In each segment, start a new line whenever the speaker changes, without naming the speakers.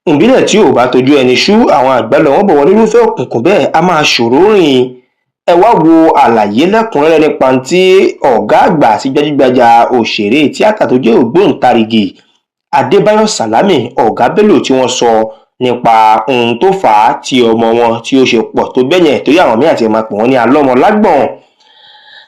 Ìbílẹ̀ tí ò bá tójú ẹni ṣú, àwọn àgbà lọ wọ́n bọ̀, wọ́n nírúfẹ́ òkùnkùn bẹ́ẹ̀ á máa ṣòro rìn. Ẹ wá wo àlàyé lẹ́kùnrẹ́rẹ́ nípa tí ọ̀gá àgbà àti gbajúgbajà òṣèré tíátà tó jẹ́ ògbóǹtarìgì Adébáyọ̀ Sàlámì Ọ̀gá Bello tí wọ́n sọ nípa ohun tó fà á tí ọmọ wọn tí ó ṣe pọ̀ tó bẹ́yẹn, torí àwọn míì àti ẹ̀ máa pè wọ́n ní alọ́mọlágbọ̀n.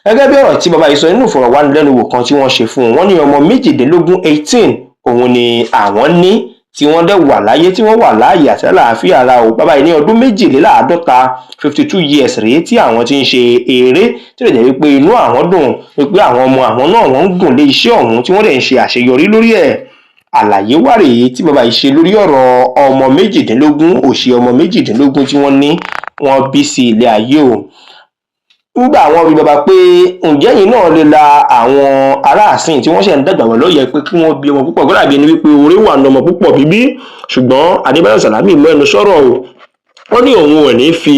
Gẹ́gẹ́ bí ọ̀rọ̀ tí bàbá yìí sọ nínú ìfọ̀rọ̀wánilẹ́nuwò kan tí wọ́n ṣe fún un, wọ́n ní ọmọ 18, 18 òun ni àwọn ní tí wọ́n dẹ̀ wà láyé, tí wọ́n wà láàyè àti àlàáfíà ara o. Bàbá yìí ní ọdún 52, 52 years rèé tí àwọn ti ń ṣe eré, tí ó lè jẹ́ wípé inú àwọn dùn wípé àwọn ọmọ àwọn náà wọ́n ń gùn lé iṣẹ́ ọ̀hún, tí wọ́n dẹ̀ ń ṣe àṣeyọrí lórí ẹ̀. Àlàyé wá rèé tí bàbá yìí ṣe lórí ọ̀rọ̀ ọmọ 18, òṣì ọmọ 18 tí wọ́n ní wọ́n bí sí ilé ayé o. Nígbà àwọn bí bàbá pé ǹjẹ́ yìí náà lè la àwọn aráàsìn tí wọ́n ṣẹ̀ ń dàgbà wọ́n lóye pé kí wọ́n bí ọmọ púpọ̀, gbọ́dọ̀ àbí ẹni wípé oore wà ní ọmọ púpọ̀ bíbí. Ṣùgbọ́n Adébáyọ̀ Sàlámì mú ẹnu sọ̀rọ̀ o. Ó ní òun ò ní fi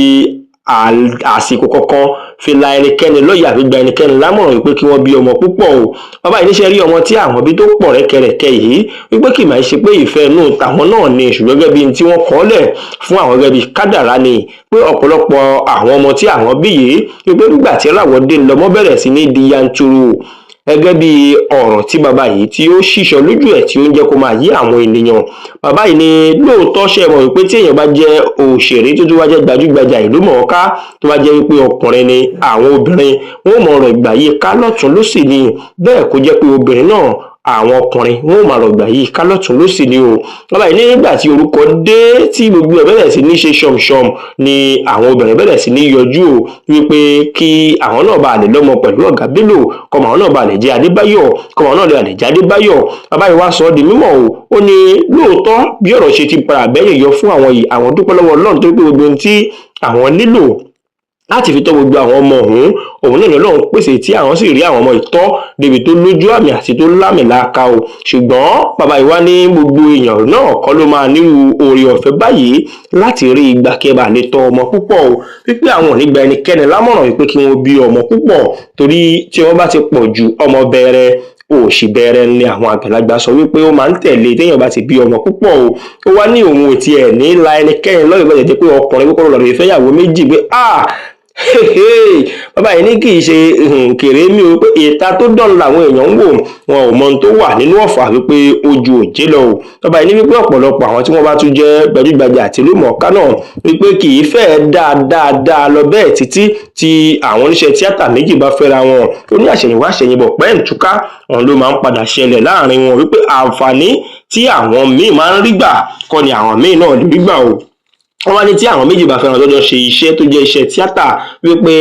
àsìkò kankan fi la ẹnikẹ́ni lóye àbí gba ẹnikẹ́ni lámọ̀ràn wípé kí wọ́n bí ọmọ púpọ̀ o. Bàbá yìí níṣẹ́ rí ọmọ tí àwọn bí tó pọ̀ rẹ́kẹrẹ̀kẹ yìí, wípé kì máa ṣe pé ìfẹ́ inú tàwọn náà ni, ṣùgbọ́n gẹ́gẹ́ bí tí wọ́n kọ́ lẹ̀ fún àwọn gẹ́gẹ́ bí kádàrá ni, pé ọ̀pọ̀lọpọ̀ àwọn ọmọ tí àwọn bí yìí, wípé nígbà tí ráwọ̀ dé lọ́mọ bẹ̀rẹ̀ sí ní di yanturu. Gẹ́gẹ́ bí ọ̀rọ̀ tí bàbá yìí tí ó ṣìṣọ lójú ẹ̀ tí ó ń jẹ́ kó máa yí àwọn ènìyàn, bàbá yìí ní lóòótọ́ ṣe mọ̀ wípé tí èèyàn bá jẹ́ òṣèré tó tún wá jẹ́ gbajúgbajà ìlú mọ̀ọ́ká, tó bá jẹ́ wípé ọkùnrin ni, àwọn obìnrin wọn ò mọ̀ ọ̀rọ̀ ìgbà yìí ká lọ́tún lósì ni. Bẹ́ẹ̀ kó jẹ́ pé obìnrin náà, àwọn ọkùnrin wọn ò máa rọ̀gbà yìí ká lọ́tún lósì ni o. Bàbá yìí ní nígbà tí orúkọ dé tí gbogbo ẹ̀ bẹ̀rẹ̀ sí ní ṣe ṣọ̀mṣọ̀m ni àwọn obìnrin bẹ̀rẹ̀ sí ní yọjú o, wípé kí àwọn náà bá lè lọ́mọ pẹ̀lú Ọ̀gá Bello, kọ́mọ àwọn náà bá lè jẹ́ Adébáyọ̀, kọ́mọ àwọn náà lè jẹ́ Adébáyọ̀. Bàbá yìí wá sọ ọ́ di mímọ̀ o. Ó ní lóòótọ́ bí ọ̀rọ̀ ṣe ti padà bẹ́yìn yọ fún àwọn yìí, àwọn dúpẹ́ lọ́wọ́ Ọlọ́run tó pé gbogbo ohun tí àwọn nílò láti fi tọ́ gbogbo àwọn ọmọ ọ̀hún, òun náà lọ́lọ́run pèsè, tí àwọn sì rí àwọn ọmọ ìtọ́ débi tó lójú àmì àti tó lámìlaaka o. Ṣùgbọ́n bàbá yìí wá ní gbogbo èèyàn náà kọ́ ló máa nírú oore ọ̀fẹ́ báyìí láti rí ìgbà kí ẹ bá lè tọ́ ọmọ púpọ̀ o, wípé àwọn ò ní gba ẹnikẹ́ni lámọ̀ràn wípé kí wọ́n bí ọmọ púpọ̀, torí tí wọ́n bá ti pọ̀ ju ọmọ bẹ̀rẹ̀ òṣì bẹ̀rẹ̀ ni àwọn àgbàlagbà sọ wípé ó máa ń tẹ̀lé téèyàn bá ti bí ọmọ púpọ̀ o. Ó wá ní òun ò tiẹ̀ ní la ẹnikẹ́ni lọ́yọ̀ bá jẹ́ pé ọkùnrin kókó lọ́rọ̀ ìfẹ́yàwó méjì, pé ah, bàbá yìí ní kì í ṣe kèrè mi o, pé ìta tó dán làwọn èèyàn ń wò, wọn ò mọ ohun tó wà nínú ọ̀fà, wípé ojú òjé lọ o. Bàbá yìí ní wípé ọ̀pọ̀lọpọ̀ àwọn tí wọ́n bá tún jẹ́ gbajúgbajà àti ìlúmọ̀ọ́ká náà, wípé kì í fẹ́ẹ́ dáadáa lọ bẹ́ẹ̀ títí tí àwọn oníṣẹ́ tíátà méjì bá fẹ́ra wọn. Ó ní àṣẹ̀yìnwá àṣẹ̀yìnbọ̀ pẹ́ǹtúká òun ló máa ń padà ṣẹlẹ̀ láàrin wọn, wípé àǹfààní tí àwọn míì máa ń rí gbà kọ́ ni àwọn míì náà lè rí gbà o. Wọ́n wá ní tí àwọn méjì bá fẹ́ràn lọ́jọ́ ṣe iṣẹ́ tó jẹ́ iṣẹ́ tíátà, wípé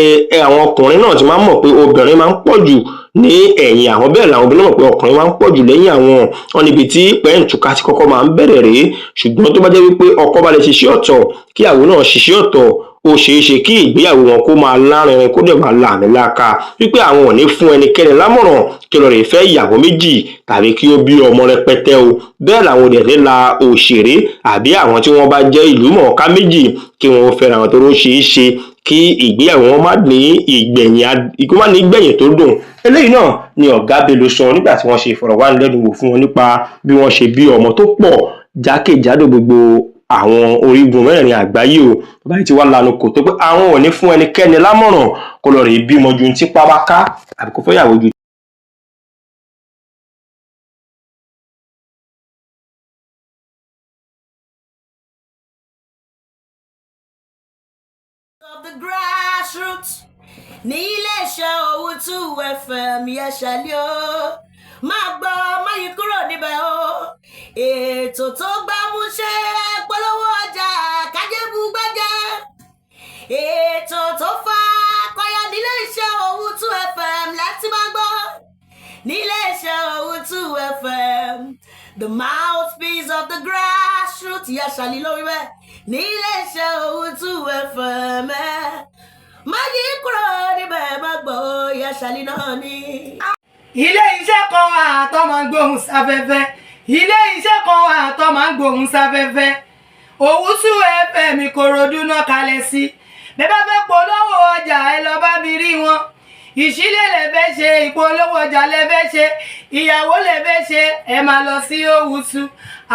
àwọn ọkùnrin náà ti máa ń mọ̀ pé obìnrin máa ń pọ̀ jù ní ẹ̀yìn àwọn, bẹ́ẹ̀ làwọn obìnrin mọ̀ pé ọkùnrin máa ń pọ̀ jù lẹ́yìn àwọn. Wọn níbi tí pẹ́ǹtùká ti kọ́kọ́ máa ń bẹ̀rẹ̀ rèé. Ṣùgbọ́n tó bá jẹ́ wípé ọkọ bá lè ṣiṣẹ́ ọ̀tọ̀ kí àwọn náà ṣiṣẹ́ ọ̀tọ̀, ó ṣeé ṣe kí ìgbéyàwó wọn kó máa lárinrin, kó dẹ̀ máa làmìlaka, wípé àwọn ò ní fún ẹnikẹ́ni lámọ̀ràn kí lọ rè fẹ́ ìyàwó méjì tàbí kí ó bí ọmọ rẹpẹtẹ o. Bẹ́ẹ̀ làwọn ò dẹ̀ ní la òṣèré àbí àwọn tí wọ́n bá jẹ́ ìlú mọ̀ọ́ká méjì kí wọ́n fẹ́ra wọn, torí ó ṣeé ṣe kí ìgbéyàwó wọn má ní ìgbẹ̀yìn, kó má ní ìgbẹ̀yìn tó dùn. Eléyìí náà ni Ọ̀gá Bello sọ nígbà tí wọ́n ṣe ìfọ̀rọ̀wánilẹ́nuwò fún wọn nípa bí wọ́n ṣe bí ọmọ tó pọ̀ jákèjádò gbogbo àwọn orígun mẹ́rin àgbáyé o. Bàbá yìí ti wá lanu kò tó pé àwọn ò ní fún ẹnikẹ́ni lámọ̀ràn kó lọ rèé bímọ ju tí pápá ká àbí kó fẹ́yàwó ju.
Of the grassroots ní iléeṣẹ́ Owutu FM yẹsẹ̀lẹ̀ o, máa gbọ́ máyì kúrò níbẹ̀ o. Ètò tó gbámúṣé, polówó ọjà kájébù gbájẹ́, ètò tó fa kọyà nílé iṣẹ́ Owutu FM láti máa gbọ́ nílé iṣẹ́ Owutu FM, the mouthpiece of the grassroots. Yẹsẹ̀lẹ̀ lórí bẹ́ẹ̀ nílé iṣẹ́ Owutu FM, ẹ̀ má yí kúrò níbẹ̀, má gbọ́ yẹsẹ̀lẹ̀ náà ni.
Ilé iṣẹ́ kan wà tó máa ń gbóhùn sáfẹ́fẹ́, ilé iṣẹ́ kan wà tó máa ń gbóhùn sáfẹ́fẹ́, Owutu FM Ìkòròdú náà kalẹ̀ sí. Bẹ́ẹ̀ bá fẹ́ polówó ọjà, ẹ lọ bá mi rí wọn. Ìṣílẹ̀ lẹ fẹ́ ṣe, ìpolówó ọjà lẹ fẹ́ ṣe, ìyàwó lẹ fẹ́ ṣe, ẹ máa lọ sí Òwútú.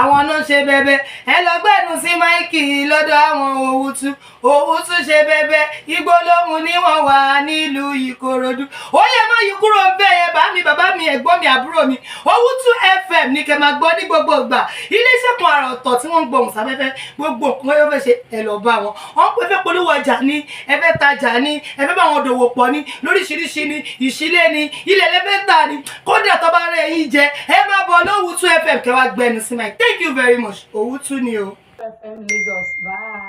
Àwọn náà ṣe bẹbẹ. Ẹ lọ gbẹnu sí mic lọ́dọ̀ àwọn Òwútú. Òwútú ṣe bẹbẹ. Igbó lóhun ni wọ́n wà nílùú Ìkòròdú. Ó yẹ má yí kúrò ń bẹ́ẹ̀ yẹn. Bá mi, bàbá mi, ẹ̀gbọ́n mi, àbúrò mi, Òwútú FM ní kẹ́ máa gbọ́ ní gbogbo ìgbà. Iléeṣẹ́ kan àrà ọ̀tọ̀ tí wọ́n ń gbóhùn sáfẹ́fẹ́. Gbogbo nǹkan yóò fẹ́ ṣe, ẹ lọ bá wọn. Wọ́n pẹ́ fẹ́ polówó ọjà ní, ẹ fẹ́ tajà ní, ẹ fẹ́ bá wọn dòwò pọ̀ ní lóríṣiríṣi ní, ìṣílẹ̀ ní, ilẹ̀ lẹ́fẹ́ tà ní, kódà tó bá rẹ̀ yín jẹ, ẹ máa bọ̀ lówùtú FM kẹ́ wá gbẹnu sí mic. Thank you very much. Òwútú ni o.
FM Lagos. Bye.